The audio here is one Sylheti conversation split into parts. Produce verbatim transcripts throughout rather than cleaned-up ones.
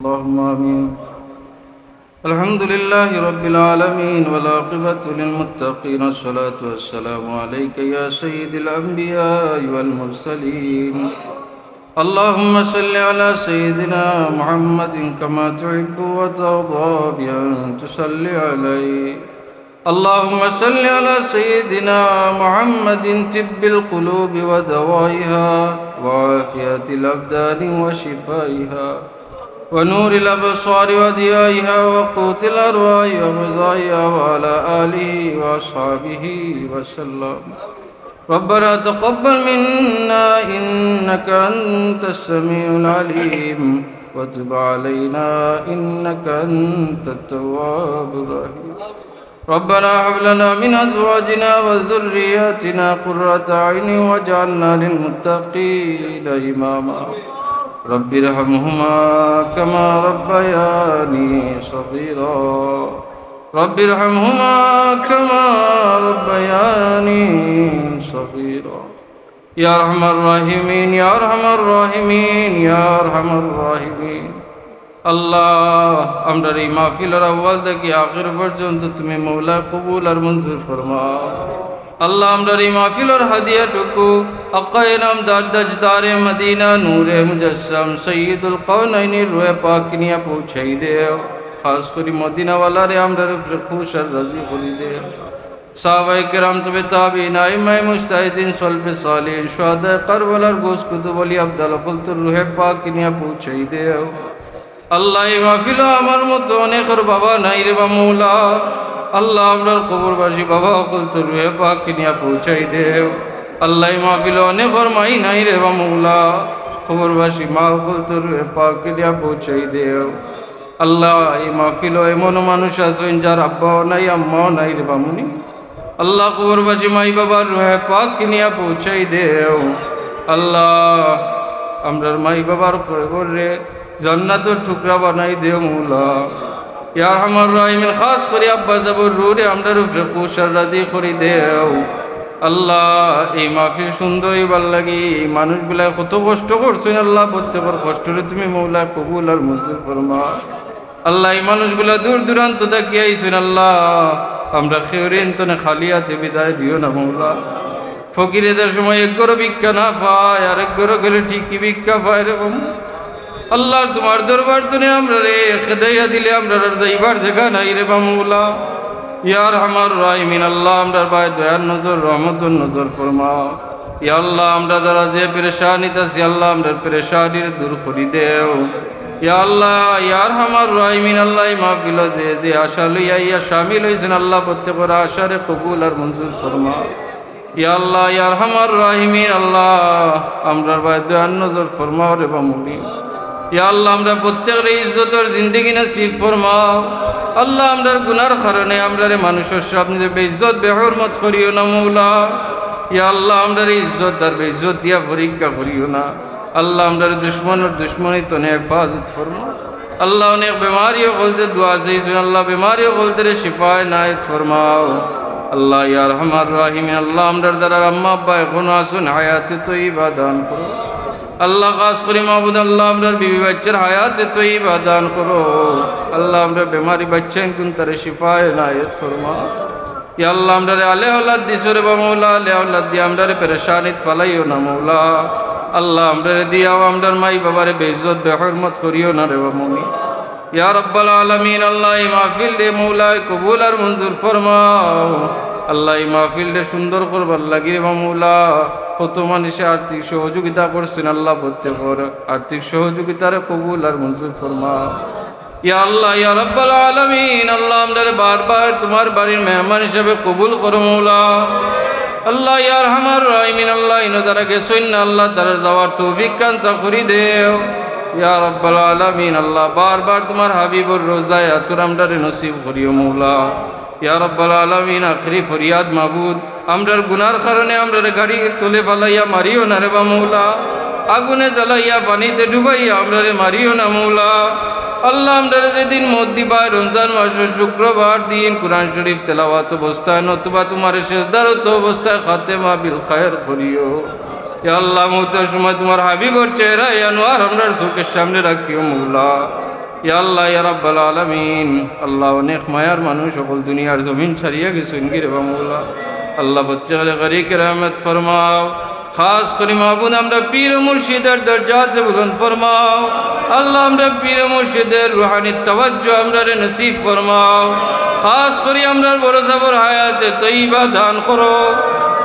اللهم آمين. الحمد لله رب العالمين، والعاقبة للمتقين، الصلاة والسلام عليك يا سيد الأنبياء والمرسلين. اللهم صل على سيدنا محمد كما تحب وترضى بأن تصلي عليه. اللهم صل على سيدنا محمد طب القلوب ودوائها وعافية الأبدان وشفائها ونور الأبصار وضيائها وقوت الأرواح وغذائها وعلى آله وأصحابه وسلم. ربنا تقبل منا إنك أنت السميع العليم وتب علينا إنك أنت التواب الرحيم. ربنا هب لنا من أزواجنا وذرياتنا قرة أعين واجعلنا للمتقين إماما. رب ارحمهما كما ربياني صغيرا. رب ارحمهما كما ربياني صغيرا. يا أرحم الراحمين، يا أرحم الراحمين، يا أرحم الراحمين. আল্লাহ, আমরার এই মাহফিলর আউয়াল থাকি আখির পর্যন্ত তুমি মওলা কবুল আর মঞ্জুর ফরমাও। আল্লাহ, আমরার এই মাহফিলর হাদিয়াটুকু আকায়ে নামদার তাজদারে মদিনা নূরে মুজাসসাম সাইয়্যিদুল কাওনাইনের রুহে পাক নিয়া পৌঁছাই দেও। খাস করি মদিনাওয়ালারে আমরার উপরে খুশ আর রাজি করি দেও। সাহাবায়ে কেরাম, তবে তাবিঈন, আইম্মায়ে মুজতাহিদিন, সলফে সালিহিন, শুহাদায়ে কারবালার গৌস কুতুব আউলিয়া আবদাল অকল তোর রুহে পাক নিয়া পৌঁছাই দেও। আল্লাহ, এই মাহফিলো আমার মতো অনেকর বাবা নাই রে বা মৌলা। আল্লাহ, আমরার কবরবাসী বাবা অকল তোর রুহে পাক নিয়া পৌঁছাই দেও। আল্লাহ, এই মাহফিলো অনেকর মাই নাই রে বা মৌলা। কবরবাসী মা অকল তোর রুহে পাক নিয়া পৌঁছাই দেও। আল্লাহ, এই মাহফিলো এমনও মানুষ আছইন যার আব্বাও নাই, আম্মাও নাই রে বা মুনি। আল্লাহ, কবরবাসী মাই বাবার রুহে পাক নিয়া পৌঁছাই দেও। আল্লাহ, আমরার মাই বাবার কবররে জান্নাতর টুকরা বানাই দেও মৌলা। ইয়া আরহামার রাহিমিন, খাস করি আব্বা যাবর রুহরে আমরার উপরে খুশ আর রাজি করি দেও। আল্লাহ, এই মাহফিল সুন্দর অইবার লাগি এই মানুষগুলায় কত কষ্ট করছইন, আল্লাহ, প্রত্যেকর কষ্টরে তুমি মৌলা কবুল আর মঞ্জুর ফরমাও। আল্লাহ, এই মানুষগুলা দূর দূরান্ত থাকি আইছইন, আল্লাহ, আমরা কেউরে ইন্তনে খালি আতে বিদায় দিও না মৌলা। ফকিরে যে সময় এক ঘরো ভিক্ষা না পায়, আরেক ঘরো গেলে ঠিকই ভিক্ষা পায় রে বাবা। আল্লাহ, তোমার দরবার তনে আমরারে খেদাইয়া দিলে আমরার আর যাইবার জাগা নাই রে বা মৌলা। ইয়া আরহামার রাহিমিন, আল্লাহ, আমরার বায় দয়ার নজর, রহমতর নজর ফরমাও। ইয়া আল্লাহ, আমরা যারা যে পেরেশানিত আছি, আল্লাহ, আমরার পেরেশানিরে দূর করি দেও। ইয়া আল্লাহ, ইয়া আরহামার রাহিমিন, আল্লাহ, এই মাহফিলো যে যে আশা লইয়া আইয়া শামিল অইছইন, আল্লাহ, প্রত্যেকর আশারে কবুল আর মঞ্জুর ফরমাও। ইয়া আল্লাহ, ইয়া আরহামার রাহিমিন, আল্লাহ, আমরার বায় দয়ার নজর ফরমাও রে বা মুনি। ইয়া আল্লাহ, আমরা প্রত্যেকরে ইজ্জতর জিন্দেগি নসিব ফরমাও। আল্লাহ, আমরার গুনার কারণে আমরারে মানুষর সামনে বেইজ্জত বেহুরমত করিও না মৌলা। ইয়া আল্লাহ, আমরারে ইজ্জত আর বেইজ্জত দিয়া পরীক্ষা করিও না। আল্লাহ, আমরারে দুশমনর দুশমনি তনে হেফাজত ফরমাও। আল্লাহ, অনেক বেমারি অকলতে দোয়া চাইছইন, আল্লাহ, বেমারি অকলতরে শিফা এনায়েত ফরমাও। আল্লাহ, ইয়া আরহামার রাহিমিন, আল্লাহ, আমরার যারার আম্মা আব্বা এখনো আছইন, হায়াতে তৈয়বা দান করো। আল্লাহ, খাস করি মাবুদ, আল্লাহ, আমরার বিবি বাচ্চার হায়াতে তৈয়বা দান করো। আল্লাহ, আমরার বেমারি বাচ্চাইন কুনতারে শিফা এনায়েত ফরমাও। ইয়া আল্লাহ, আমরারে আলে আওলাদ দিছো রে বা মৌলা, আলে আওলাদ দিয়া আমরারে পেরেশানিত ফালাইও না মৌলা। আল্লাহ, আমরারে দিয়াও আমরার মাই বাবারে বেইজ্জত বেহুরমত করিও না রে বা মুনি। ইয়া রাব্বাল আলামিন, আল্লাহ, এই মাহফিলরে মৌলা কবুল আর মঞ্জুর ফরমাও। আল্লাহ, এই মাহফিলরে সুন্দর করবার লাগি রে বা মৌলা, কত মানুষে আর্থিক সহযোগিতা করছইন, আল্লাহ, প্রত্যেকর আর্থিক সহযোগিতারে কবুল আর মঞ্জুর ফরমাও। ইয়া আল্লাহ, ইয়া রাব্বাল আলামিন, আল্লাহ, আমরারে বারবার তোমার বাড়ির মেহমান হিসাবে কবুল করো মৌলা। আল্লাহ, ইয়া আরহামার রাহিমিন, আল্লাহ, ইনো যারা গেছইন না, আল্লাহ, তারার যাওয়ার তৌফিক কান্তা করি দেও। ইয়া রাব্বাল আলামিন, আল্লাহ, বারবার তোমার হাবিবর রোজায় আতুর আমরারে নসিব করিও মৌলা। ইয়া রাব্বাল আলামিন, আখেরি ফরিয়াদ মাবুদ, আমরার গুনার কারণে আমরারে গাড়ির তলে ফালাইয়া মারিও না রে বা মৌলা। আগুনে জ্বালাইয়া পানিতে ডুবাইয়া আমরারে মারিও না মৌলা। আল্লাহ, আমরারে যেদিন মউত দিবায়, রমজান মাসর শুক্রবার দিন, কোরআন শরীফ তেলাওয়াত অবস্থায় নতুবা তোমারে সেজদারত অবস্থায় খাতেমা বিল খায়ের করিও। ইয়া আল্লাহ, মউতর সময় তোমার হাবিবর চেহারা আনোয়ার আমরার চোখের সামনে রাখিও মৌলা। ইয়া আল্লাহ, ইয়া রাব্বাল আলামিন, আল্লাহ, অনেক মায়ার মানুষ অকল দুনিয়ার জমিন ছাড়িয়া গেছইন গি রেবা মৌলা। আল্লাহ, প্রত্যেকরে গরিকে রহমত ফরমাও। খাস করি মাবুদ, আমরার পীর মুর্শিদর দরজাতে বুলন্দ ফরমাও। আল্লাহ, আমরার পীর মুর্শিদর রুহানি তাওয়াজ্জু আমরারে নসিব ফরমাও। খাস করি আমরার বড় সাবর হায়াতে তৈবা দান করো।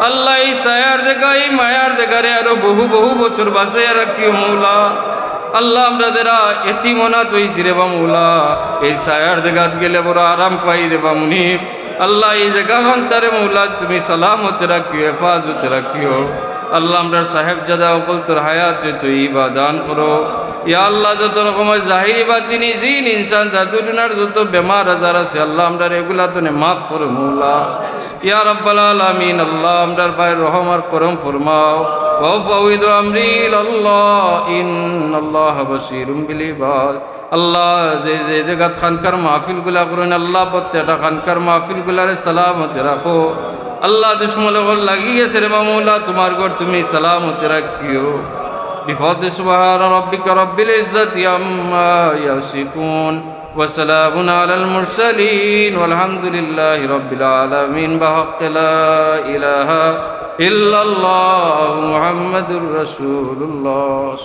আল্লাহ, এই ছায়ার জাগা, এই মায়ার জাগারে আরো বহু বহু বছর বাঁচাইয়া রাখিও মৌলা। আল্লাহ, আমরা যেরা এতিম অনাথ অইছি রেবা মৌলা, এই ছায়ার জাগাত গেলে বড় আরাম পাই রেবা মুনিব। আল্লাহ, এই জাগাখানতারে মৌলা তুমি সালামতে রাখিও, হেফাজতে রাখিও। আল্লাহ, আমরার সাহেবজাদা অকলতর হায়াতে তৈবা দান করো। ইয়া আল্লাহ, যত রকমের জাহিরি বাতিনি জিন ইনসান জাদু টুনার যত বেমার আজার আছে, আল্লাহ, আমরারে এগুলা তনে মাফ করো মৌলা। ইয়া রাব্বাল আলামিন, আল্লাহ, আমরার ভাইর রহম আর করম ফরমাও। وأفوض أمري إلى الله إن الله بصير بالعباد। আল্লাহ, যে যে জাগাত খানকার মাহফিলগুলা করইন, আল্লাহ, প্রত্যেকটা খানকার মাহফিলগুলারে সালামতে রাখো। আল্লাহ, দুশমন অকল লাগি গেছে রেবা মৌলা, তুমার ঘর তুমি সালামতে রাখিও। بفضل سبحان ربك رب العزة عما يصفون وسلام على المرسلين والحمد لله رب العالمين بحق لا إله إلا الله محمد رسول الله.